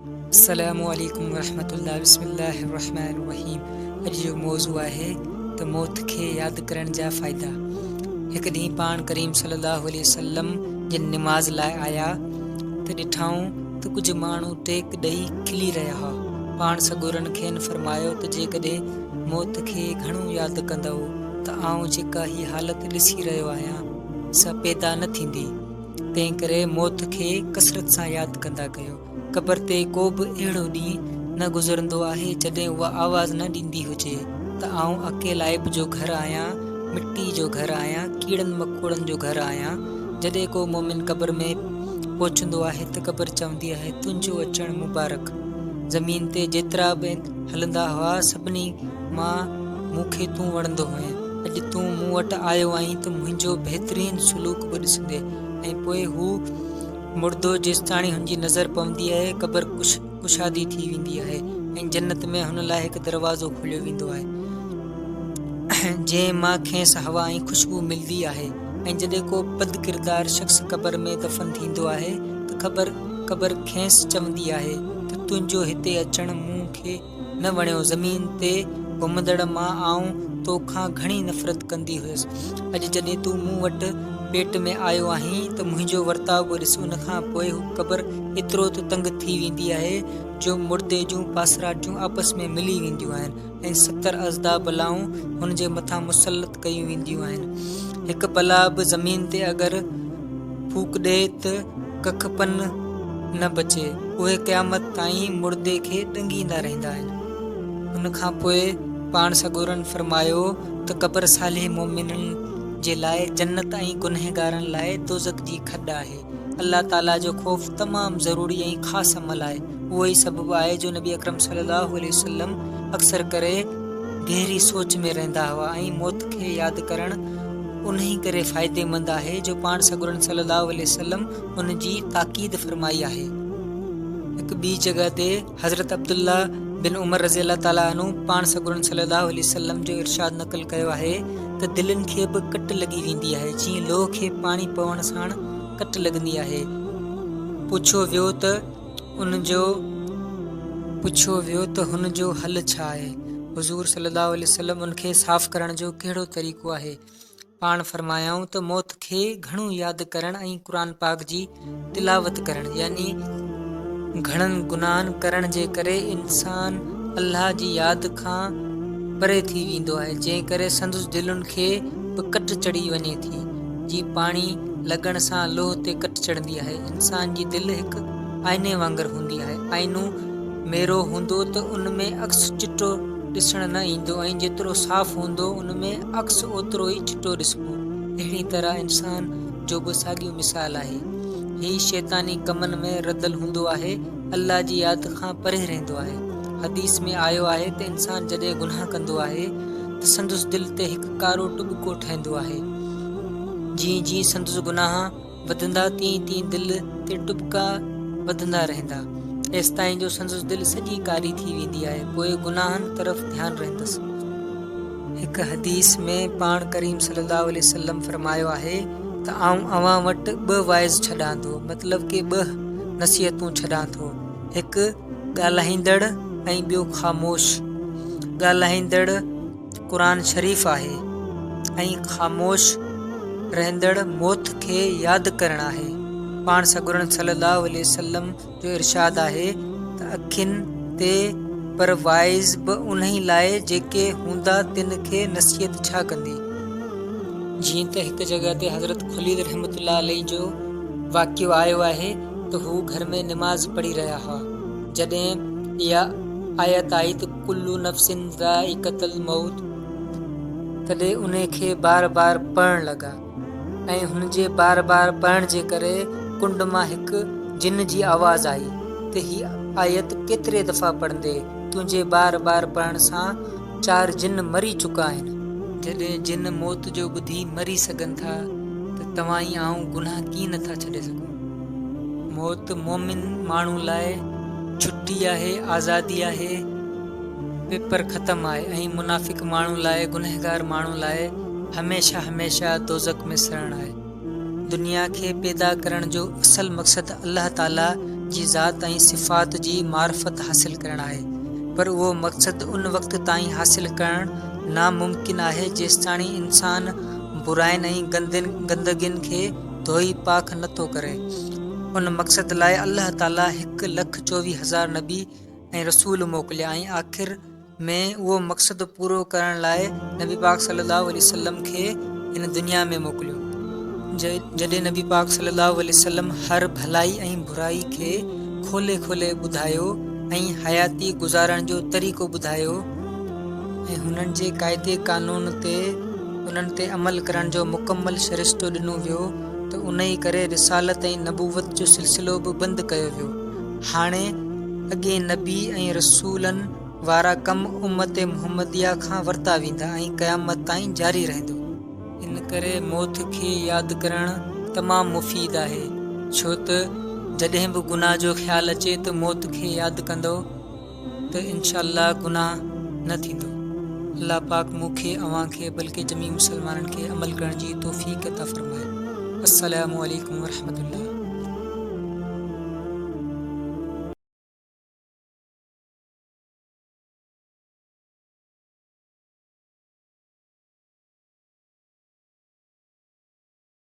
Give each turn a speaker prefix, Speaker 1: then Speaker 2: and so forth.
Speaker 1: السلام عليڪم ورحمة الله بسم الله الرحمن الرحيم اڄ جو موضوع آهي ته موت کي ياد ڪرڻ جا فائدا. هڪ ڏينهن پاڻ ڪريم صلي الله عليه وسلم جن نماز لاء آيا ته ڏٺائون ته ڪجهه ماڻهو ٽيڪ ڏئي کلي رهيا هئا. پاڻ سڳورن کين فرمايو ته جيڪڏهن موت کي گهڻو ياد ڪندؤ ته آئون جيڪا هي حالت ڏسي رهيو آهيان سا پيدا نه ٿيندي. تنهنڪري موت کي ڪثرت سان ياد ڪندا ڪيو. قبر تي ڪو به اهڙو ڏينهن نه گذرندو آهي جڏهن اها آواز نه ڏيندي هجي ته آئون اڪيلائپ جو گهر آهيان، مٽي جو گهر آهيان، ڪيڙن مڪوڙن جو گهر آهيان. جڏهن ڪو مؤمن قبر ۾ پهچندو آهي ته قبر چوندي آهي تنهنجو اچڻ مبارڪ. زمين تي جيترا به هلندا هئا سڀني مان مون کي تون وڻندو هئين. اڄ تون مون وٽ آيو آهين ته منهنجو بهترين سلوڪ به ڏسندين ۽ پوء هو مڙدو جيستاڻي هن جي نظر پوندي آهي قبر ڪشادي ٿي ويندي آهي ۽ جنت ۾ هن لاء هڪ دروازو کوليو ويندو آهي جنهن مان کيس هوا ۽ خوشبو ملدي آهي ۽ جڏهن ڪو بدڪردار شخص قبر ۾ دفن ٿيندو آهي ته خبر قبر کيس چوندي آهي ته تنهنجو هتي اچڻ مون کي نه وڻيو، زمين تي گهمندڙ مان آئون تو کان گهڻي نفرت ڪندي هيس. اڄ جڏهن تون مون وٽ پيٽ ۾ آيو آهين ته منهنجو ورتاء به ڏس. ان کان پوء هو قبر ايترو ته تنگ ٿي ويندي آهي جو مڙدي جون پاسراٽيون آپس ۾ ملي وينديون آهن ۽ 70 ازدا بلائون هن جي مٿان مسلط ڪيون وينديون آهن. هڪ بلا به زمين تي اگر ڦوڪ ڏئي ته ڪک پن نه بچي. اهي قيامت تائين مڙدي کي ڏنگيندا رهندا آهن. ان کان پوء پاڻ سڳورن فرمايو ته قبر صالح مؤمنن جي لاء جنت ۽ گنهگارن لاء دوزخ جي کڏ آهي. الله تعاليٰ جو خوف تمام ضروري ۽ خاص عمل آهي. اهو ئي سبب آهي جو نبي اڪرم صلي الله عليه وسلم اڪثر ڪري گهري سوچ ۾ رهندا هئا ۽ موت کي ياد ڪرڻ انهي ڪري فائديمند آهي جو پاڻ سڳورن صلي الله عليه وسلم ان جي تاڪيد فرمائي آهي. هڪ ٻي جڳهه تي حضرت عبدالله بن عمر رضي الله تعالٰي عنه پاڻ سڳورن صلي الله عليه وسلم جو ارشاد نقل ڪيو آهي ته دلين کي به ڪٽ لڳي ويندي آهي جيئن لوهه کي پاڻي پوڻ ساڻ ڪٽ لڳندي آهي. پڇيو ويو ته ان جو پڇيو ويو ته هن جو حل ڇا آهي؟ حضور صلي الله عليه وسلم ان کي صاف ڪرڻ جو ڪهڙو طريقو آهي؟ پاڻ فرمايائون ته موت کي گهڻو ياد ڪرڻ ۽ قرآن پاڪ جي تلاوت ڪرڻ يعني گهڻن گناهن ڪرڻ جي ڪري انسان الله جي ياد کان پري ٿي ويندو آهي جنهن ڪري سندس دلن کي به ڪٽ چڙهي وڃي ٿي جيئن پاڻي لڳڻ سان لوهه تي ڪٽ چڙهندي آهي. انسان جي دل هڪ آئيني وانگر هوندي آهي. آئينو ميرو هوندو ته ان ۾ عڪس چٽو ڏسڻ نه ايندو ۽ جيترو صاف هوندو ان ۾ عڪس اوترو ئي چٽو ڏسبو. اهڙي طرح انسان جو به ساڳيو مثال آهي. هي شيطاني ڪمن ۾ رڌل هوندو آهي. الله جي ياد کان پري رهندو آهي. حديث ۾ آيو آهي ته انسان جڏهن گناهه ڪندو آهي ته سندس دل تي هڪ ڪارو ٽٻڪو ٺهندو آهي. جيئن جيئن سندس گناهه وڌندا تيئن تيئن دل تي ٽٻڪا وڌندا رهندا، ايستائين جو سندس دل سڄي ڪاري ٿي ويندي آهي، پوء گناهن طرف ڌيان رهندس. هڪ حديث ۾ پاڻ ڪريم صلي الله عليه وسلم فرمايو آهي ته آئون اوهان وٽ ٻه واعظ ڇڏان ٿو، مطلب ڪي ٻه نصيحتون ڇڏان ٿو، هڪ ڳالهائيندڙ ۽ ٻيو خاموش. ڳالهائيندڙ قرآن شريف آهي ۽ خاموش رهندڙ موت کي ياد ڪرڻ آهي. پاڻ سڳورن صلي الله عليه وسلم جو ارشاد آهي ته اکين تي پر واعظ به انهي لاء جيڪي هوندا تن کي نصيحت ڇا ڪندي. جيئن ته هڪ جڳهه تي حضرت خليل رحمة الله عليه جو واقعو آيو آهي ته هو گهر ۾ نماز پڙهي رهيا هئا جڏهن اها آيت آئي ته ڪل نفس ذائقة الموت تڏهن انهي کي بار بار پڙهڻ لڳا ۽ هن جي بار بار پڙهڻ جي ڪري ڪنڊ مان هڪ جن جي آواز آئي ته هي آيت ڪيتري دفعا پڙهندي تنهنجي بار بار پڙهڻ سان چار جن مري چڪا آهن. جڏهن جن موت جو ٻڌي مري سگهن ٿا ته توهان ۽ آئون گناهه ڪيئن نٿا ڇڏي سگهون. موت مومن ماڻهو لاء ڇٽي آهي، آزادي آهي، پيپر ختم آهي ۽ منافق ماڻهو لاء، گنهگار ماڻهو لاء هميشه هميشه دوزخ ۾ سڙڻ آهي. دنيا کي پيدا ڪرڻ جو اصل مقصد الله تعاليٰ جي ذات ۽ صفات جي معرفت حاصل ڪرڻ آهي پر اهو مقصد ان وقت تائين حاصل ڪرڻ ناممڪن آهي جيستاڻي انسان براين ۽ گندگين کي ڌوئي پاڪ نه ٿو ڪري. ان مقصد لاء الله تعاليٰ 1,24,000 نبي ۽ رسول موڪليا ۽ آخر ۾ اهو مقصد پورو ڪرڻ لاء نبي پاڪ صلي الله عليه وسلم کي هن دنيا ۾ موڪليو. جڏهن نبي پاڪ صلي الله عليه وسلم هر ڀلائي ۽ برائي کي کولي کولي ٻڌايو ۽ حياتي گذارڻ جو طريقو ٻڌايو ۽ هنن جي قاعدي قانون تي انهن تي عمل ڪرڻ جو مڪمل سرشتو ڏنو ويو ته انهي ڪري رسالت ۽ نبوت جو سلسلو به بند ڪيو ويو. هاڻي اڳين نبي ۽ رسولن وارا ڪم امت محمديه کان ورتا ويندا ۽ قيامت تائين جاري رهندو. ان ڪري موت کي ياد ڪرڻ تمام مفيد آهي، ڇو ته جڏهن به گناهه جو خيال اچي ته موت کي ياد ڪندؤ ته انشاء الله گناهه نه ٿيندو. الله پاڪ مون کي، اوهان کي بلڪه جميع مسلمانن کي عمل ڪرڻ جي توفيق عطا فرمائي. السلام عليڪم ورحمة الله.